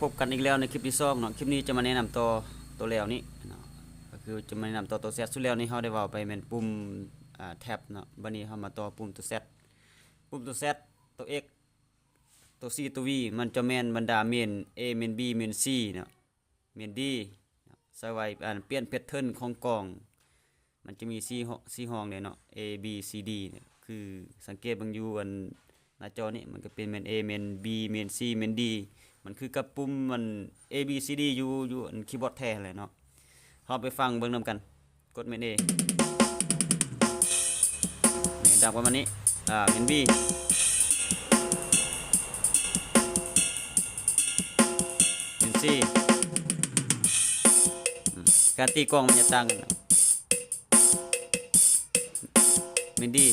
ພົບກັນອີກແລ້ວໃນຄລິບທີສອງເນາະ. ຄລິບນີ້ຈະມາແນະນຳຕໍ່ໂຕແລ້ວນີ້ເນາະ ກໍຄືຈະມາແນະນຳຕໍ່ໂຕແຊັດ. ຊຸດແລ້ວນີ້ເຮົາໄດ້ເວົ້າໄປແມ່ນປຸ່ມ ອ່າ ແທັບເນາະ. ບັດນີ້ເຮົາມາຕໍ່ປຸ່ມໂຕແຊັດ. ປຸ່ມໂຕແຊັດ, ໂຕເອັກ, ໂຕຊີ, ໂຕວີ ມັນຈະແມ່ນບັນດາເມນເອ, ເມນບີ, ເມນຊີເນາະ. ເມນດີ ໃສ່ໄວ້ ອັນ ປ່ຽນແພັດເທີນຂອງກ້ອງ. ມັນຈະມີສີ່ຫ້ອງ ສີ່ຫ້ອງເດ້ເນາະ ເອ ບີ ຊີ ດີ ນີ້. ຄືສັງເກດເບິ່ງຢູ່ ອັນ ໜ້າຈໍນີ້ ມັນກໍເປັນເມນເອ ເມນບີ ເມນຊີ ເມນດີ. ມັນຄືກັບປຸ່ມ ອັນ ເອ ບີ ຊີ ດີ ຢູ່ ຢູ່ ອັນ ຄີບອດແທ້ຫັ້ນແຫຼະເນາະ. ເຮົາໄປຟັງເບິ່ງນຳກັນ. ກົດເມນເອ ນີ້ ດັງປະມານນີ້. ອ່າ ເມນບີ ເມນຊີ ອືມ ການຕີກ້ອງມັນຈະຕ່າງກັນ. ເມນດີ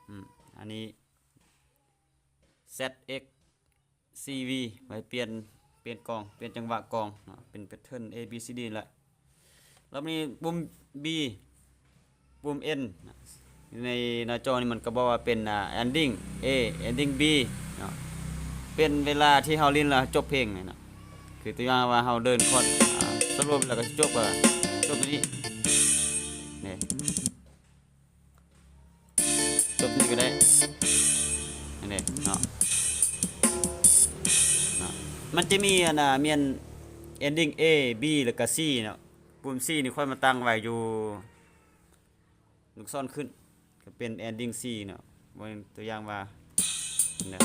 ອືມ ອັນນີ້ ແຊັດເອັກ ຊີວີ ໄວ້ປ່ຽນ ປ່ຽນກ້ອງ ປ່ຽນຈັງຫວະກ້ອງເນາະ ເປັນແພັດເທີນເອບີຊີດີແຫຼະ. ແລ້ວມີປຸ່ມບີ ປຸ່ມເອັນ ໃນໜ້າຈໍນີ້ມັນກໍບອກວ່າເປັນ ອ່າ ເອັນດິ້ງເອ ເອັນດິ້ງບີເນາະ ເປັນເວລາທີ່ເຮົາຫຼິ້ນແລ້ວຈົບເພງນີ້ເນາະ. ຄືຕົວຢ່າງວ່າເຮົາເດີນຄອດ ອ່າ ສະໂລບແລ້ວກໍຊິຈົບ ກໍຈົບຕົວນີ້ ນີ້. ຈົບນີ້ກໍໄດ້ ອັນນີ້ເນາະ ເນາະ ມັນຈະມີ ອັນນ່າ ແມ່ນເອັນດິ້ງເອ ບີ ແລ້ວກໍຊີເນາະ. ປຸ່ມຊີນີ້ຂ້ອຍມາຕັ້ງໄວ້ຢູ່ລູກສອນຂຶ້ນ ກໍເປັນເອັນດິ້ງຊີເນາະ. ເບິ່ງຕົວຢ່າງວ່າ ເຫັນເດີ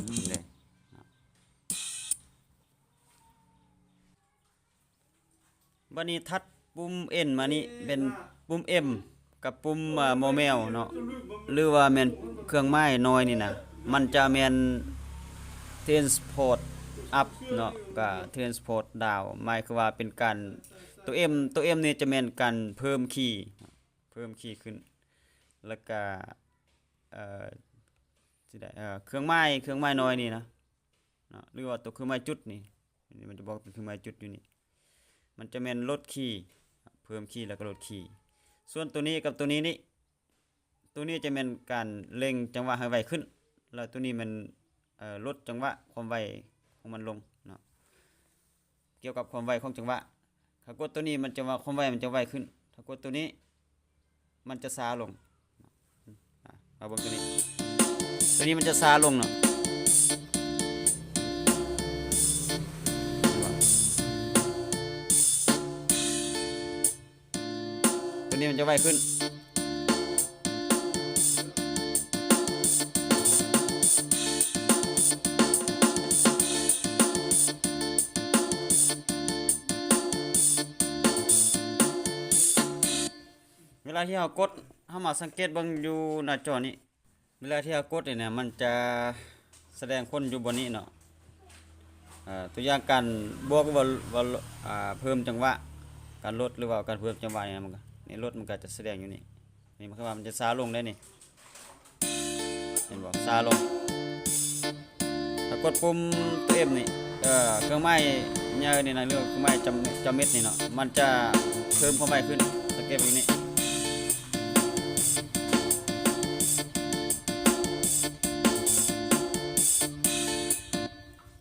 ເຫັນເດີ. ບັດນີ້ຖັດປຸ່ມເອັນມານີ້ ເປັນປຸ່ມເອັມກັບປຸ່ມ ອ່າ ໝໍແມວເນາະ ຫຼືວ່າແມ່ນເຄື່ອງໝາຍນ້ອຍນີ້ນະ ມັນຈະແມ່ນ transport up ເນາະ ກະ transport down ໝາຍຄືວ່າເປັນການ ຕົວເອັມ ຕົວເອັມນີ້ຈະແມ່ນການເພີ່ມຄີ ເພີ່ມຄີຂຶ້ນ ແລ້ວກະ ເອີ ຊິໄດ້ ເອີ ເຄື່ອງໝາຍ ເຄື່ອງໝາຍນ້ອຍນີ້ນະ ເນາະ ຫຼືວ່າຕົວເຄື່ອງໝາຍຈຸດນີ້ ນີ້ມັນຈະບອກເປັນເຄື່ອງໝາຍຈຸດຢູ່ນີ້ ມັນຈະແມ່ນລົດຄີ ເພີ່ມຄີແລ້ວກໍລົດຄີ. ສ່ວນຕົວນີ້ກັບຕົວນີ້ນີ້ ຕົວນີ້ຈະແມ່ນການເລັ່ງຈັງຫວະໃຫ້ໄວຂຶ້ນ ແລ້ວຕົວນີ້ແມ່ນ ເອີ ລົດຈັງຫວະຄວາມໄວຂອງມັນລົງເນາະ ກ່ຽວກັບຄວາມໄວຂອງຈັງຫວະ. ຖ້າກົດຕົວນີ້ມັນຈະວ່າຄວາມໄວມັນຈະໄວຂຶ້ນ ຖ້າກົດຕົວນີ້ ມັນຈະຊ້າລົງ. ອາ ມາເບິ່ງຕົວນີ້ ຕົວນີ້ມັນຈະຊ້າລົງເນາະ ຕົວນີ້ມັນຈະໄວຂຶ້ນ. ເວລາທີ່ເຮົາກົດ ເຮົາມາສັງເກດເບິ່ງຢູ່ໜ້າຈໍນີ້ ເວລາທີ່ເຮົາກົດນີ້ນະ ມັນຈະສະແດງຜົນຢູ່ບ່ອນນີ້ເນາະ ເອີ ຕົວຢ່າງການບວກ ຫຼືວ່າ ວ່າ ອ່າ ເພີ່ມຈັງຫວະ ການລົດ ຫຼືວ່າການເພີ່ມຈັງຫວະນີ້ນະ ມັນກໍ ນີ້ລົດມັນກໍຈະສະແດງຢູ່ນີ້ ນີ້ໝາຍຄວາມວ່າມັນຈະຊ້າລົງໄດ໋ນີ້ ເຫັນບໍ່ ຊ້າລົງ. ຖ້າກົດປຸ່ມຕົວເອັມນີ້ ເອີ ເຄື່ອງໝາຍໃຫຍ່ນີ້ນະ ຫຼືວ່າເຄື່ອງໝາຍຈຳ ຈຳເມັດນີ້ເນາະ ມັນຈະເພີ່ມຄວາມໄວຂຶ້ນ ສັງເກດເບິ່ງນີ້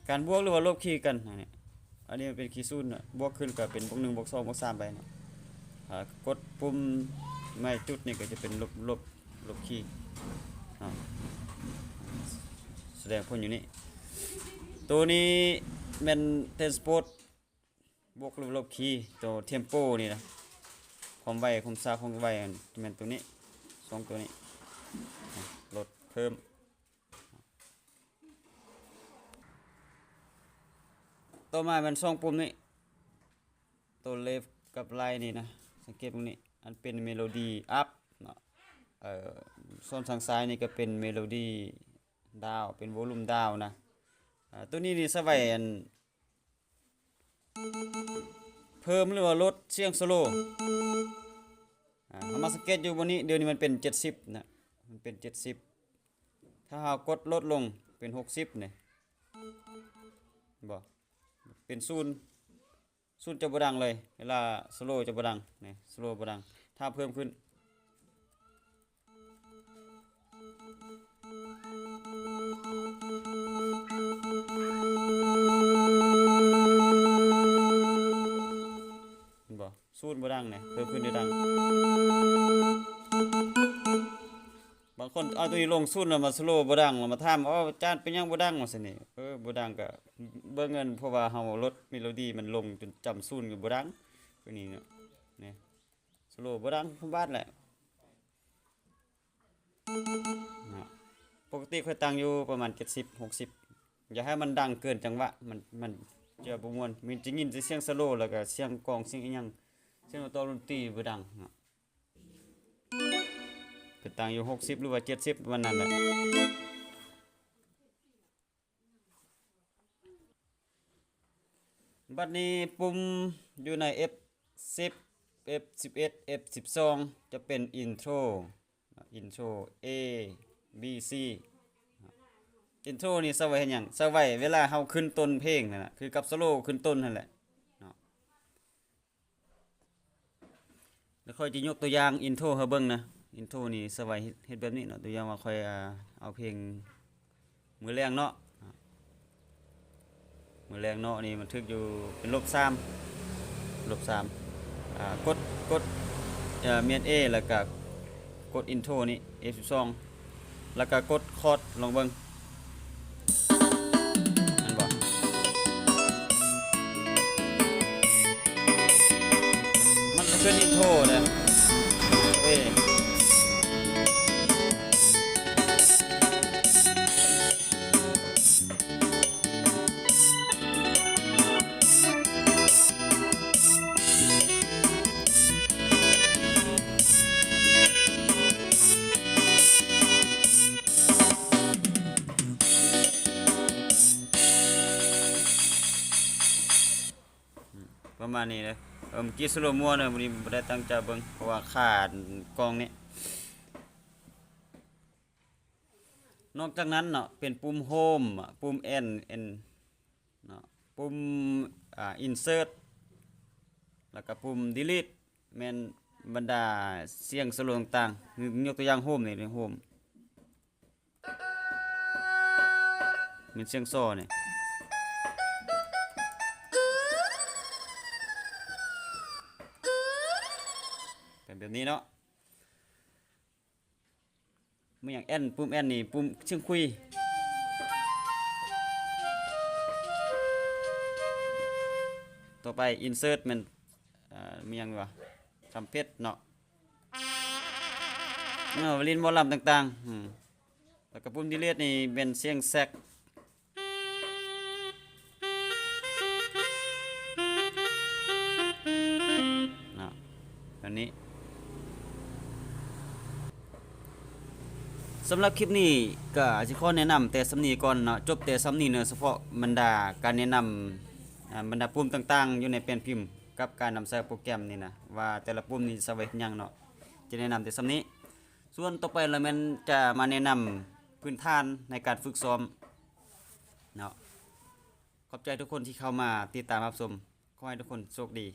ການບວກ ຫຼືວ່າລົບຄີກັນ ອັນນີ້ ອັນນີ້ມັນເປັນຄີສູນເນາະ ບວກຂຶ້ນກໍເປັນບວກໜຶ່ງ ບວກສອງ ບວກສາມໄປເນາະ. ອ່າ ກົດປຸ່ມໄມ້ຈຸດນີ້ກໍຈະເປັນລົບ ລົບ ລົບຄີເນາະ ສະແດງຜົນຢູ່ນີ້. ໂຕນີ້ແມ່ນ transport ບວກ ລົບ ລົບຄີ ໂຕ tempo ນີ້ນະ ຄວາມໄວ ຄວາມຊ້າ ຄວາມໄວ ແມ່ນໂຕນີ້ ສອງໂຕນີ້ ລົດເພີ່ມ. ຕໍ່ມາແມ່ນສອງປຸ່ມນີ້ ໂຕ left ກັບ right ນີ້ນະ ສັງເກດເບິ່ງນີ້ ອັນເປັນ melody up ເນາະ ເອີ ສ່ວນທາງຊ້າຍນີ້ກໍເປັນ melody down ເປັນ volume down ນະ. ເອີ ໂຕນີ້ນີ້ໃຊ້ໄວ້ ອັນ ເພີ່ມ ຫຼືວ່າລົດສຽງ solo. ອ່າ ເຮົາມາສັງເກດຢູ່ບ່ອນນີ້ ດຽວນີ້ມັນເປັນເຈັດສິບນະ ມັນເປັນເຈັດສິບ ຖ້າເຮົາກົດລົດລົງເປັນຫົກສິບນີ້ ເຫັນບໍ່ ເປັນສູນ ສູນຈະບໍ່ດັງເລີຍ ເວລາ solo ຈະບໍ່ດັງນີ້ solo ບໍ່ດັງ. ແ ຖ້າເພີ່ມຂຶ້ນ ເຫັນບໍ່? ສູນບໍ່ດັງເດ້ ເພີ່ມຂຶ້ນໄດ້ດັງ. ບາງຄົນເອົາຕົວນີ້ລົງສູນແລ້ວມາສະໂລບໍ່ດັງ ແລ້ວມາຖາມ ເອົາ ອາຈານ ເປັນຫຍັງບໍ່ດັງ ວ່າຊັ້ນນີ້. ເອີ ບໍ່ດັງກະເບິ່ງອັນ ເພາະວ່າເຮົາລົດເມໂລດີມັນລົງຈົນຈຳສູນກໍບໍ່ດັງ ຄືນີ້ເນາະ. ນີ້ ສະໂລບໍ່ດັງ ບາດແຫຼະເນາະ. ປົກກະຕິຂ້ອຍຕັ້ງຢູ່ປະມານເຈັດສິບ ຫົກສິບ ຢ່າໃຫ້ມັນດັງເກີນຈັງຫວະ ມັນ ມັນຈະບໍ່ມ່ວນ. ມີ ຈະຍິນແຕ່ສຽງສະໂລ ແລ້ວກະສຽງກອງ ສຽງອີ່ຫຍັງ ສຽງຕົວດົນຕີບໍ່ດັງເນາະ. ເປັນຕັ້ງຢູ່ຫົກສິບ ຫຼືວ່າເຈັດສິບ ປະມານນັ້ນແຫຼະ. ບັດນີ້ປຸ່ມຢູ່ໃນ ເອັຟສິບ ເອັຟສິບເອັດ ເອັຟສິບສອງ ຈະເປັນອິນໂທ ອິນໂທ ເອ ບີ ຊີ. ອິນໂທນີ້ໃຊ້ໄວ້ເຮັດຫຍັງ? ໃຊ້ໄວ້ເວລາເຮົາຂຶ້ນຕົ້ນເພງນັ້ນນະ ຄືກັບສະໂລຂຶ້ນຕົ້ນຫັ້ນແຫຼະເນາະ. ແລ້ວຂ້ອຍຈະຍົກຕົວຢ່າງອິນໂທໃຫ້ເບິ່ງນະ. ອິນໂທນີ້ສະໄວເຮັດ ເຮັດແບບນີ້ເນາະ. ຕົວຢ່າງວ່າຂ້ອຍ ອ່າ ເອົາເພງມື້ແລງເນາະ ມື້ແລງເນາະ ນີ້ບັນທຶກຢູ່ເປັນລົບສາມ ລົບສາມ ອ່າ ກົດ ກົດ ເອີ ເມນ ເອ ແລ້ວກະກົດອິນໂທນີ້ ເອັຟສິບສອງ ແລ້ວກະກົດຄອດ ລອງເບິ່ງ ແມ່ນບໍ່? ມັນເປັນອິນໂທເດ້ ເອີ. ປະມານນີ້ເດີ. ເອີ ເມື່ອກີ້ສະໂລມົວເດີ ມື້ນີ້ບໍ່ໄດ້ຕັ້ງໃຈເບິ່ງ ເພາະວ່າຂາດກອງນີ້. ນອກຈາກນັ້ນເນາະ ເປັນປຸ່ມໂຮມ ປຸ່ມແອນ ເນາະ ປຸ່ມ ອ່າ ອິນເສີດ ແລ້ວກະປຸ່ມດີລີດ ແມ່ນບັນດາສຽງສະໂລຕ່າງໆ. ຍົກ ຍົກຕົວຢ່າງໂຮມນີ້ ໂຮມ ແມ່ນສຽງຊໍນີ້ ເປັນແບບນີ້ເນາະ. ແມ່ນຫຍັງ ແອນ ປຸ່ມແອນນີ້ ປຸ່ມສຽງຄຸຍ. ຕໍ່ໄປອິນເສີດແມ່ນ ເອີ ມີຫຍັງວະ ທຳເພັດເນາະ ເອີ ວາຍລິນໝໍລຳຕ່າງໆ ອືມ. ແລ້ວກະປຸ່ມດີລີດນີ້ແມ່ນສຽງແຊັກເນາະ ແບບນີ້. ສຳລັບຄລິບນີ້ກະຊິຂໍແນະນຳແຕ່ສ່ຳນີ້ກ່ອນເນາະ ຈົບແຕ່ສ່ຳນີ້ເນາະ. ສະເພາະບັນດາການແນະນຳ ອາ ບັນດາປຸ່ມຕ່າງໆຢູ່ໃນແປ້ນພິມ ກັບການນຳໃຊ້ໂປຣແກຣມນີ້ນະ ວ່າແຕ່ລະປຸ່ມນີ້ໃຊ້ໄວ້ເຮັດຫຍັງເນາະ ຈະແນະນຳແຕ່ສ່ຳນີ້. ສ່ວນຕໍ່ໄປລະແມ່ນຈະມາແນະນຳພື້ນຖານໃນການຝຶກຊ້ອມເນາະ. ຂອບໃຈທຸກຄົນທີ່ເຂົ້າມາຕິດຕາມຮັບຊົມ. ຂໍໃຫ້ທຸກຄົນໂຊກດີ.